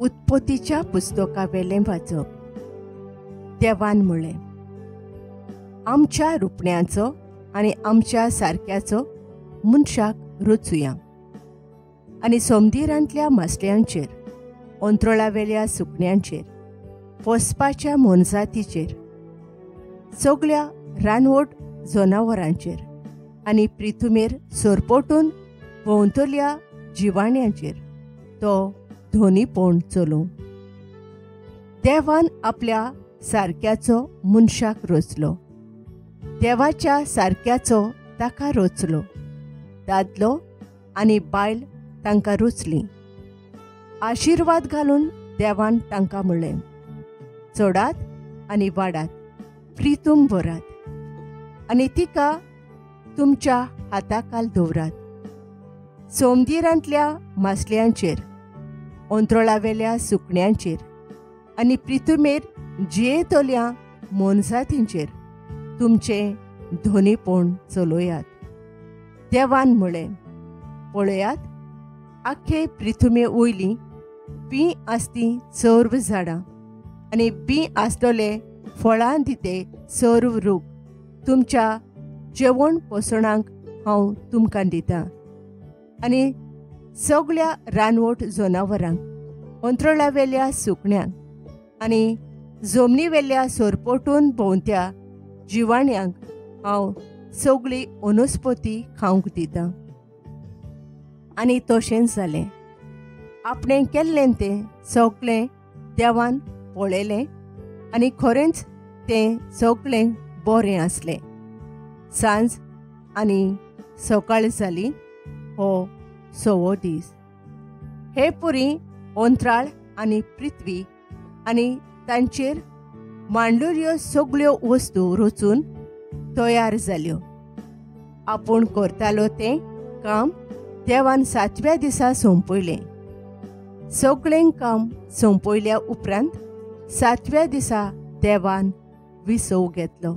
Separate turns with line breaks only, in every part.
उत्पत्तीच्या पुस्तकावेलें वाचप. देवान म्हळें, आमच्या रुपण्याचो आनी आमच्या सारक्याचो मनशाक रचुया आनी सोमदिरांतल्या मासल्यांचेर, अंत्रोळावेल्या सुकण्यांचेर, पोसपाच्या मोनजातीचेर, सगळ्या रानवट जनावरांचेर आनी प्रिथुमेर सरपटून भोंवतल्या जिवाण्यांचेर तो धोनीपण चलोवं. देवान आपल्या सारक्याचो मनशाक रचलो, देवाच्या सारक्याचो ताका रचलो, दादलो आनी बायल तांकां रचली. आशिर्वाद घालून देवान तांकां म्हणलें, चडात आनी वाडात, प्रितूम भरात आनी तिका तुमच्या हाताखाल दवरात. सोमदिरांतल्या मासल्यांचेर, अंत्रोळावेल्या सुकण्यांचेर आनी प्रितुमेर जियेतल्या मोनजातींचेर तुमचें धोनीपण चलोयात. देवान म्हळें, पळयात, आख्खे प्रिथुमे वयलीं बीं आसती सर्व झाडां आनी बीं आसतले फळां दिते सर्व रूख तुमच्या जेवण पोसणांक हांव तुमकां दितां आनी सगळ्या रानवट जनावरांक, अंत्रोळावेल्या सुकण्यांक आनी जमनीवेल्या सरपटून भोंवत्या जिवाण्यांक हांव सगळी वनस्पती खावंक दितां. आनी तशेंच जालें. आपणें केल्लें तें सगळें देवान पळयलें आनी खरेंच तें सगळें बरें आसलें. सांज आनी सकाळ जाली, हो सवो दीस. हे पुरी अंत्राळ आनी पृथ्वी आनी तांचेर मांडलेल्यो सगळ्यो वस्तू रचून तयार जाल्यो. आपूण करतालो तें काम देवान सातव्या दिसा सोंपयलें. सगळें काम सोंपयल्या उपरांत सातव्या दिसा देवान विसव घेतलो.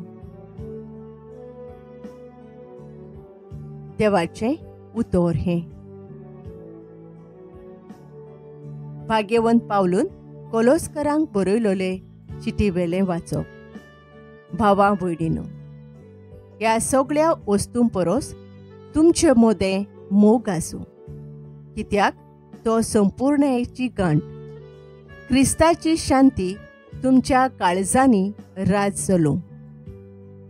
देवाचें उतर हें. भाग्यवंत पावलून कोलोस्करांक बरयलोले चिटीवेलें वाचप. भावा भयणीनो, ह्या सगळ्या वस्तूं परस तुमचे मदें मोग आसूं, कित्याक तो संपूर्णायेची गांठ. क्रिस्ताची शांती तुमच्या काळजांनी राज चलोवं.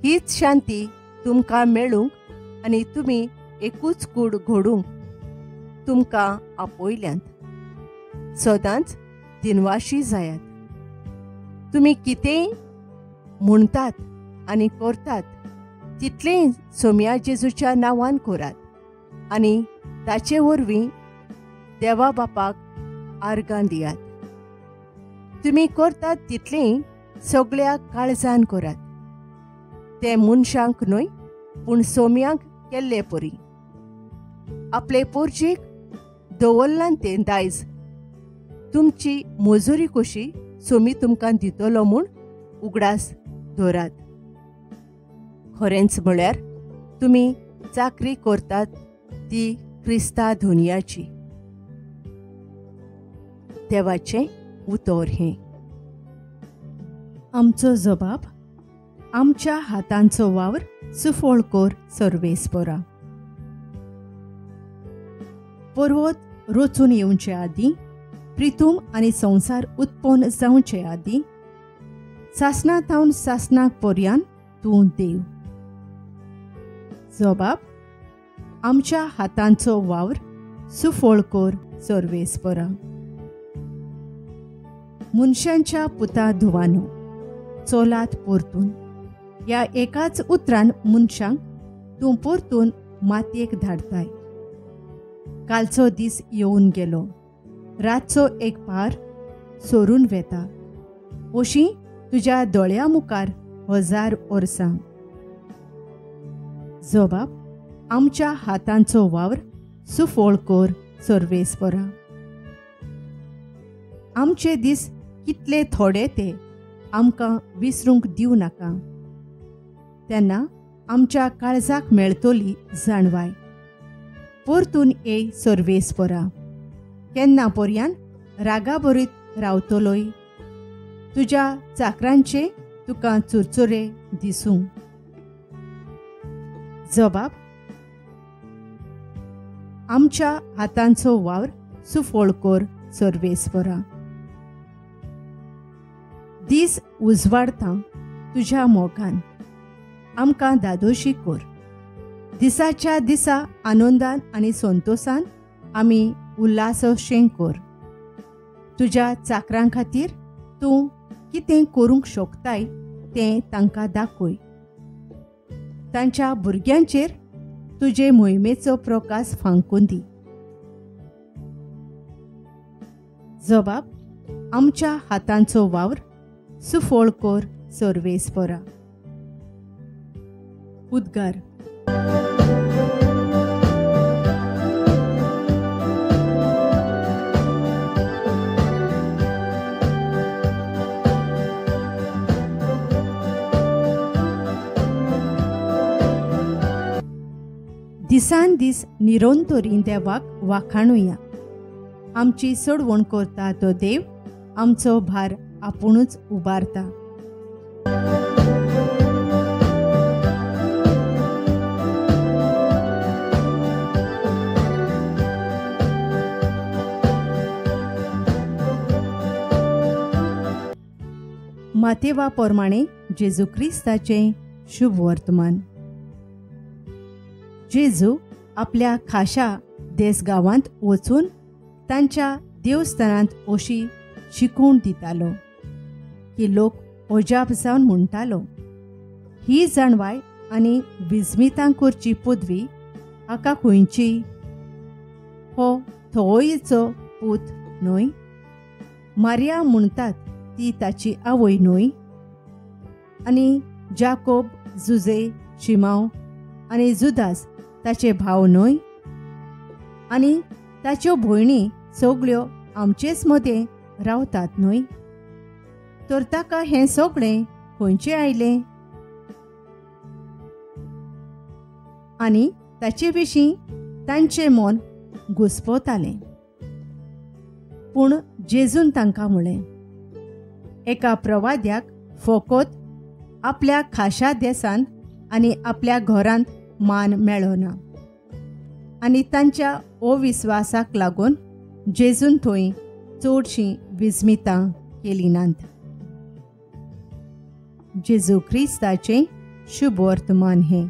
हीच शांती तुमकां मेळूंक आनी तुमी एकूच कूड घडूंक तुमकां आपयल्यांत. सदांच दिनवाशी जायात. तुमी कितेंय म्हणटात आनी करतात तितलेंय सोम्या जेजूच्या नांवान करात आनी ताचे वरवीं देवा बापाक आर्गां दियात. तुमी करतात तितलेंय सगळ्या काळजान करात, तें मनशांक न्हय पूण सोम्यांक केल्ले परी. आपले पोरचेक दवरलां तें दायज तुमची मजुरी कशी सोमी तुमकां दितलो म्हूण उगडास धरात. खरेंच म्हळ्यार तुमी चाकरी करतात ती क्रिस्ता धोनियाची. देवाचें उतर हें. आमचो जबाब, आमच्या हातांचो वावर सुफळ कर सर्वेस्परा. पर्वत रचून येवचे आदीं, प्रितूम आनी संवसार उत्पन्न जावचे आदीं, सासणा थावन सासणाक पर्यान तूं देव. जबाब, आमच्या हातांचो वावर सुफळ कर सर्वेस्परा. मनशांच्या पुता धुवानो, चोलात परतून. ह्या एकाच उतरान मनशांक तूं परतून मातयेक धाडताय. कालचो दीस येवन गेलो, रातचो एक पार सोरून वेता, अशी तुज्या दोळ्या मुखार 1000 वर्सां. जबाब, आमच्या हातांचो वावर सुफळ कर सर्वेस्परा. आमचे दीस कितले थोडे ते आमकां विसरूंक दिवं नाका, तेन्ना आमच्या काळजाक मेळटली जाणवाय. परतून ये सर्वेस्परा. केन्ना पर्यान रागाभरीत रावतलोय? तुज्या चाकरांचे तुका चुरचुरे दिसूं. जबाब: आमच्या हातांचो वावर सुफळ कर सर्वेस्परा. दीस उजवाडता तुज्या मोगान, आमकां दादोशी कर. दिसाच्या दिसा आनंदान आनी संतोसान आमी उल्हासशें कर. तुज्या चाकरां खातीर तूं कितें करूंक शकताय तें तांकां दाखय. तांच्या भुरग्यांचेर तुजे मोहिमेचो प्रकाश फांकून दी. जबाब: आमच्या हातांचो वावर सुफळ कर सर्वेस्परा. उद्गार. दिसान दीस निरंतरी देवाक वाखाणुया. आमची सोडवण करता तो देव आमचो भार आपुणूच उबारता. मातेवा प्रमाणे जेजू क्रिस्ताचें शुभ वर्तमान. जेजू आपल्या खाशा देसगांवांत वचून तांच्या देवस्थानांत अशी शिकोवण दितालो की लोक अजाप जावन म्हणटालो, ही जाणवाय आनी विस्मितां करची पदवी हाका खंयची? हो थोयचो पूत न्हय? मारिया म्हणटात ती ताची आवय न्हय? आनी जाकोब, जुजे, शिमाव आनी जुदास ताचे भाव न्हय? आनी ताच्यो भयणी सगळ्यो आमचेच मदें रावतात न्हय? तर ताका हें सगळें खंयचें आयलें? आनी ताचे विशीं तांचें मन घुस्पतालें. पूण जेजून तांकां म्हळें, एका प्रवाद्याक फकत आपल्या खाशा देशांत आनी आपल्या घरांत मान मेळना. आनी तांच्या अविस्वासाक लागून जेजून थंय चडशीं विस्मितां केली नात. जेजू क्रिस्ताचें शुभ वर्तमान हें.